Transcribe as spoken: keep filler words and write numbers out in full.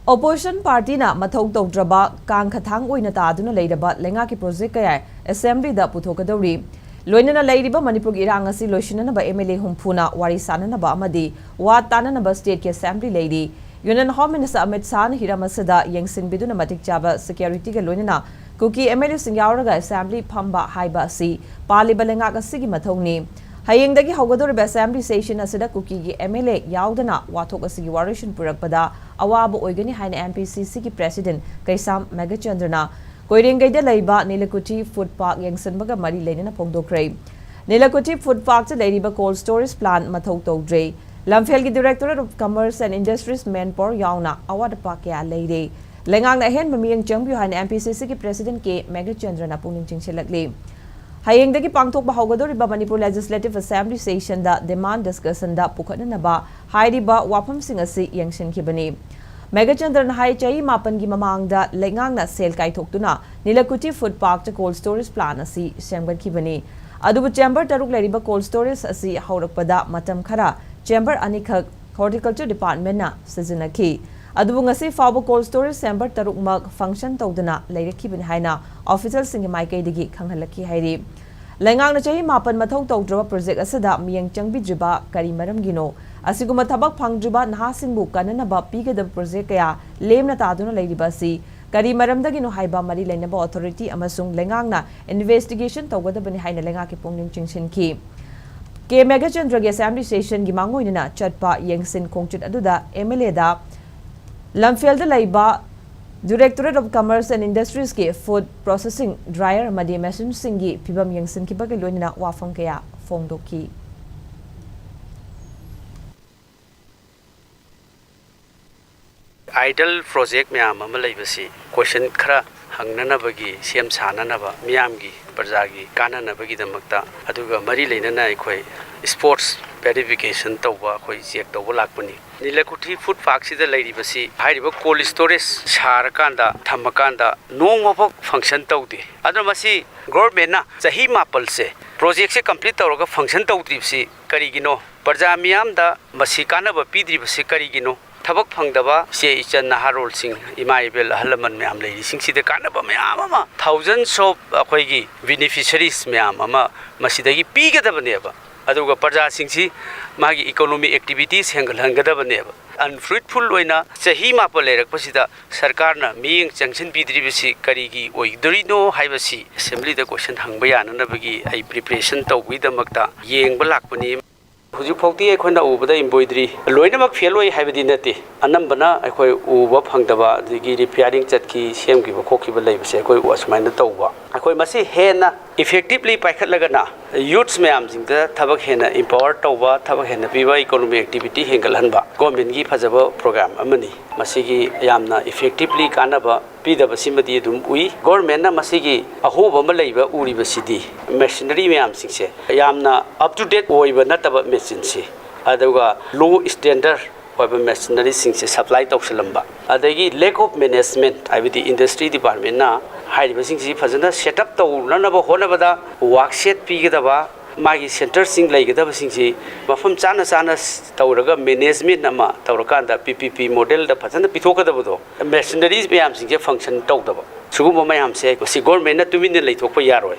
Opposition partyꯅ ꯃꯊꯧ ꯇꯧꯗ꯭ꯔꯕ ꯀꯥꯡꯈꯊꯥꯡ ꯑꯣꯏꯅ ꯇꯥꯗꯨꯅ ꯂꯩꯔꯕ ꯂꯩꯉꯥꯛꯀꯤ project ꯀꯌꯥ assemblyꯗ ꯄꯨꯊꯣꯛꯀꯗꯧꯔꯤ꯫ ꯂꯣꯏꯅꯅ ꯂꯩꯔꯤꯕ ꯃꯅꯤꯄꯨꯔꯒꯤ ꯏꯔꯥꯡ ꯑꯁꯤ ꯂꯣꯏꯁꯤꯟꯅꯅꯕ MLA ꯍꯨꯝꯐꯨꯅ ꯋꯥꯔꯤ ꯁꯥꯅꯅꯕ ꯑꯃꯗꯤ ꯋꯥ ꯇꯥꯅꯅꯕ stateꯀꯤ assembly ꯂꯩꯔꯤ꯫ Union Home Minister ꯑꯃꯤꯠ ꯁꯥꯍꯅ ꯍꯤꯔꯝ ꯑꯁꯤꯗ ꯌꯦꯡꯁꯤꯟꯕꯤꯗꯨꯅ ꯃꯇꯤꯛ ꯆꯥꯕ securityꯒ ꯂꯣꯏꯅꯅ ꯀꯨꯀꯤ MLAꯁꯤꯡ ꯌꯥꯎꯔꯒ assembly ꯐꯝꯕ ꯍꯥꯏꯕ ꯑꯁꯤ ꯄꯥꯜꯂꯤꯕ ꯂꯩꯉꯥꯛ ꯑꯁꯤꯒꯤ ꯃꯊꯧꯅꯤ꯫ ꯍꯌꯦꯡꯗꯒꯤ ꯍꯧꯒꯗꯧꯔꯤꯕ assembly session ꯑꯁꯤꯗ ꯀꯨꯀꯤꯒꯤ MLA ꯌꯥꯎꯗꯅ ꯋꯥꯊꯣꯛ ꯑꯁꯤꯒꯤ ꯋꯥꯔꯣꯏꯁꯤꯟ ꯄꯨꯔꯛꯄꯗ ꯑꯋꯥꯕ ꯑꯣꯏꯒꯅꯤ ꯍꯥꯏꯅ MPCCꯒꯤ president ꯀꯩꯁꯥꯝ ꯃꯦꯘꯆꯟꯗ꯭ꯔꯅ ꯀꯣꯏꯔꯦꯡꯒꯩꯗ ꯂꯩꯕ ꯅꯤꯂꯀꯨꯊꯤ food park ꯌꯦꯡꯁꯤꯟꯕꯒ ꯃꯔꯤ ꯂꯩꯅꯅ ꯐꯣꯡꯗꯣꯛꯈ꯭ꯔꯦ꯫ ꯅꯤꯂꯀꯨꯊꯤ food parkꯇ ꯂꯩꯔꯤꯕ cold storage plant ꯃꯊꯧ ꯇꯧꯗ꯭ꯔꯦ꯫ ꯂꯝꯐꯦꯜꯒꯤ Directorate of Commerce and Industries manpower ꯌꯥꯎꯅ ꯑꯋꯥꯠ ꯑꯄꯥ ꯀꯌꯥ ꯂꯩꯔꯦ꯫ ꯂꯩꯉꯥꯛꯅ ꯑꯍꯦꯟꯕ ꯃꯤꯠꯌꯦꯡ ꯆꯪꯕꯤꯌꯨ ꯍꯥꯏꯅ MPCCꯒꯤ president ꯀꯦ ꯃꯦꯘꯆꯟꯗ꯭ꯔꯅ ꯄꯨꯛꯅꯤꯡ ꯆꯤꯡꯁꯤꯜꯂꯛꯂꯤ꯫ ꯍꯌꯦꯡꯗꯒꯤ ꯄꯥꯡꯊꯣꯛꯄ ꯍꯧꯒꯗꯧꯔꯤꯕ ꯃꯅꯤꯄꯨꯔ Legislative Assembly sessionꯗ demand discussionꯗ ꯄꯨꯈꯠꯅꯅꯕ ꯍꯥꯏꯔꯤꯕ ꯋꯥꯐꯝꯁꯤꯡ ꯑꯁꯤ ꯌꯦꯡꯁꯤꯟꯈꯤꯕꯅꯤ꯫ ꯃꯦꯘꯆꯟꯗ꯭ꯔꯅ ꯍꯥꯏ, ꯆꯍꯤ ꯃꯥꯄꯟꯒꯤ ꯃꯃꯥꯡꯗ ꯂꯩꯉꯥꯛꯅ ꯁꯦꯜ ꯀꯥꯏꯊꯣꯛꯇꯨꯅ ꯅꯤꯂꯀꯨꯊꯤ food parkꯇ cold storage plant ꯑꯁꯤ ꯁꯦꯝꯒꯠꯈꯤꯕꯅꯤ꯫ ꯑꯗꯨꯕꯨ chamber ꯇꯔꯨꯛ ꯂꯩꯔꯤꯕ cold storage ꯑꯁꯤ ꯍꯧꯔꯛꯄꯗ ꯃꯇꯝ ꯈꯔ chamber ꯑꯅꯤꯈꯛ Horticulture Departmentꯅ ꯁꯤꯖꯤꯟꯅꯈꯤ꯫ ꯑꯗꯨꯕꯨ ꯉꯁꯤ ꯐꯥꯎꯕ cold storage chamber ꯇꯔꯨꯛꯃꯛ function ꯇꯧꯗꯅ ꯂꯩꯔꯛꯈꯤꯕꯅꯤ ꯍꯥꯏꯅ officialꯁꯤꯡꯒꯤ ꯃꯥꯏꯀꯩꯗꯒꯤ ꯈꯪꯍꯜꯂꯛꯈꯤ ꯍꯥꯏꯔꯤ꯫ ꯂꯩꯉꯥꯛꯅ ꯆꯍꯤ ꯃꯥꯄꯟ ꯃꯊꯧ ꯇꯧꯗ꯭ꯔꯕ project ꯑꯁꯤꯗ ꯃꯤꯠꯌꯦꯡ ꯆꯪꯕꯤꯗ꯭ꯔꯤꯕ ꯀꯔꯤ ꯃꯔꯝꯒꯤꯅꯣ? ꯑꯁꯤꯒꯨꯝꯕ ꯊꯕꯛ ꯐꯪꯗ꯭ꯔꯤꯕ ꯅꯍꯥꯁꯤꯡꯕꯨ ꯀꯥꯟꯅꯅꯕ ꯄꯤꯒꯗꯕ project ꯀꯌꯥ ꯂꯦꯝꯅ ꯇꯥꯗꯨꯅ ꯂꯩꯔꯤꯕ ꯑꯁꯤ ꯀꯔꯤ ꯃꯔꯝꯗꯒꯤꯅꯣ ꯍꯥꯏꯕ ꯃꯔꯤ ꯂꯩꯅꯕ authority ꯑꯃꯁꯨꯡ ꯂꯩꯉꯥꯛꯅ investigation ꯇꯧꯒꯗꯕꯅꯤ ꯍꯥꯏꯅ ꯂꯩꯉꯥꯛꯀꯤ ꯄꯨꯛꯅꯤꯡ ꯆꯤꯡꯁꯤꯟꯈꯤ꯫ ꯀꯦ ꯃꯦꯘꯆꯟꯗ꯭ꯔꯒꯤ assembly sessionꯒꯤ ꯃꯥꯡꯑꯣꯏꯅꯅ ꯆꯠꯄ ꯌꯦꯡꯁꯤꯟ ꯈꯣꯡꯆꯠ ꯑꯗꯨꯗ MLAꯗ ꯂꯝꯐꯦꯜꯗ ꯂꯩꯕ Directorate of Commerce and Industriesꯀꯤ food processing dryer ꯑꯃꯗꯤ machineꯁꯤꯡꯒꯤ ꯐꯤꯕꯝ ꯌꯦꯡꯁꯤꯟꯈꯤꯕꯒ ꯂꯣꯏꯅꯅ ꯋꯥꯐꯝ ꯀꯌꯥ ꯐꯣꯡꯗꯣꯛꯈꯤ꯫ Idle project ꯃꯌꯥꯝ ꯑꯃ ꯂꯩꯕꯁꯤ question ꯈꯔ ꯍꯪꯅꯅꯕꯒꯤ, ꯁꯦꯝ ꯁꯥꯅꯅꯕ, ꯃꯤꯌꯥꯝꯒꯤ, ꯄ꯭ꯔꯖꯥꯒꯤ ꯀꯥꯟꯅꯅꯕꯒꯤꯗꯃꯛꯇ, ꯑꯗꯨꯒ ꯃꯔꯤ ꯂꯩꯅꯅ ꯑꯩꯈꯣꯏ sports verification ꯇꯧꯕ, ꯑꯩꯈꯣꯏ check ꯇꯧꯕ ꯂꯥꯛꯄꯅꯤ꯫ ꯅꯤꯂꯀꯨꯊꯤ food parkꯁꯤꯗ ꯂꯩꯔꯤꯕꯁꯤ ꯍꯥꯏꯔꯤꯕ cold storage ꯁꯥꯔꯀꯥꯟꯗ, ꯊꯝꯃꯀꯥꯟꯗ ꯅꯣꯡꯃꯐꯥꯎ function ꯇꯧꯗꯦ꯫ ꯑꯗꯨꯅ ꯃꯁꯤ governmentꯅ ꯆꯍꯤ ꯃꯥꯄꯜꯁꯦ projectꯁꯦ complete ꯇꯧꯔꯒ function ꯇꯧꯗ꯭ꯔꯤꯕꯁꯤ ꯀꯔꯤꯒꯤꯅꯣ? ꯄ꯭ꯔꯖꯥ ꯃꯤꯌꯥꯝꯗ ꯃꯁꯤ ꯀꯥꯟꯅꯕ ꯄꯤꯗ꯭ꯔꯤꯕꯁꯤ ꯀꯔꯤꯒꯤꯅꯣ? ꯊꯕꯛ ꯐꯪꯗꯕ ꯏꯆꯦ ꯏꯆꯟ ꯅꯍꯥꯔꯣꯜꯁꯤꯡ, ꯏꯃꯥ ꯏꯕꯦꯜ, ꯑꯍꯜ ꯂꯃꯟ ꯃꯌꯥꯝ ꯂꯩꯔꯤꯁꯤꯡꯁꯤꯗ ꯀꯥꯟꯅꯕ ꯃꯌꯥꯝ ꯑꯃ, thousands of ꯑꯩꯈꯣꯏꯒꯤ beneficiaries ꯃꯌꯥꯝ ꯑꯃ ꯃꯁꯤꯗꯒꯤ ꯄꯤꯒꯗꯕꯅꯦꯕ꯫ ꯑꯗꯨꯒ ꯄ꯭ꯔꯖꯥꯁꯤꯡꯁꯤ ꯃꯥꯒꯤ economic activities ꯍꯦꯟꯒꯠꯍꯟꯒꯗꯕꯅꯦꯕ꯫ Unfruitful ꯑꯣꯏꯅ ꯆꯍꯤ ꯃꯥꯄꯜ ꯂꯩꯔꯛꯄꯁꯤꯗ ꯁꯔꯀꯥꯔꯅ ꯃꯤꯠꯌꯦꯡ ꯆꯪꯁꯤꯟꯕꯤꯗ꯭ꯔꯤꯕꯁꯤ ꯀꯔꯤꯒꯤ ꯑꯣꯏꯗꯣꯔꯤꯅꯣ ꯍꯥꯏꯕꯁꯤ assemblyꯗ question ꯍꯪꯕ ꯌꯥꯅꯅꯕꯒꯤ ꯑꯩ preparation ꯇꯧꯕꯒꯤꯗꯃꯛꯇ ꯌꯦꯡꯕ ꯂꯥꯛꯄꯅꯤ꯫ ꯍꯧꯖꯤꯛꯐꯥꯎꯗꯤ ꯑꯩꯈꯣꯏꯅ ꯎꯕꯗ embroidery ꯂꯣꯏꯅꯃꯛ fail ꯑꯣꯏ ꯍꯥꯏꯕꯗꯤ ꯅꯠꯇꯦ꯫ ꯑꯅꯝꯕꯅ ꯑꯩꯈꯣꯏ ꯎꯕ ꯐꯪꯗꯕ, ꯑꯗꯒꯤ repairing ꯆꯠꯈꯤ, ꯁꯦꯝꯈꯤꯕ ꯈꯣꯠꯈꯤꯕ ꯂꯩꯕꯁꯦ ꯑꯩꯈꯣꯏ ꯑꯁꯨꯃꯥꯏꯅ ꯇꯧꯕ꯫ ꯑꯩꯈꯣꯏ ꯃꯁꯤ ꯍꯦꯟꯅ effectively ꯄꯥꯏꯈꯠꯂꯒꯅ youths ꯃꯌꯥꯝꯁꯤꯡꯗ ꯊꯕꯛ ꯍꯦꯟꯅ empower ꯇꯧꯕ, ꯊꯕꯛ ꯍꯦꯟꯅ ꯄꯤꯕ, economic activity ꯍꯦꯟꯒꯠꯍꯟꯕ governmentꯀꯤ ꯐꯖꯕ program ꯑꯃꯅꯤ꯫ ꯃꯁꯤꯒꯤ ꯌꯥꯝꯅ effectively ꯀꯥꯟꯅꯕ ꯄꯤꯗꯕꯁꯤꯃꯗꯤ ꯑꯗꯨꯝ ꯎꯏ꯫ Governmentꯅ ꯃꯁꯤꯒꯤ ꯑꯍꯣꯕ ꯑꯃ ꯂꯩꯕ ꯎꯔꯤꯕꯁꯤꯗꯤ machinery ꯃꯌꯥꯝꯁꯤꯡꯁꯦ ꯌꯥꯝꯅ up to date ꯑꯣꯏꯕ ꯅꯠꯇꯕ machineꯁꯤ, ꯑꯗꯨꯒ low standard ꯑꯣꯏꯕ machineryꯁꯤꯡꯁꯦ supply ꯇꯧꯁꯤꯜꯂꯝꯕ, ꯑꯗꯒꯤ lack of management, ꯍꯥꯏꯕꯗꯤ industry departmentꯅ ꯍꯥꯏꯔꯤꯕꯁꯤꯡꯁꯤ ꯐꯖꯅ set up ꯇꯧꯅꯅꯕ ꯍꯣꯠꯅꯕꯗ work shed ꯄꯤꯒꯗꯕ, ꯃꯥꯒꯤ centreꯁꯤꯡ ꯂꯩꯒꯗꯕꯁꯤꯡꯁꯤ ꯃꯐꯝ ꯆꯥꯅ ꯆꯥꯅ ꯇꯧꯔꯒ management ꯑꯃ ꯇꯧꯔꯀꯥꯟꯗ P P P modelꯗ ꯐꯖꯅ ꯄꯤꯊꯣꯛꯀꯗꯕꯗꯣ, machinery ꯃꯌꯥꯝꯁꯤꯡꯁꯦ function ꯇꯧꯗꯕ, ꯁꯤꯒꯨꯝꯕ ꯃꯌꯥꯝꯁꯦ ꯁꯤ governmentꯅ ꯇꯨꯃꯤꯟꯅ ꯂꯩꯊꯣꯛꯄ ꯌꯥꯔꯣꯏ꯫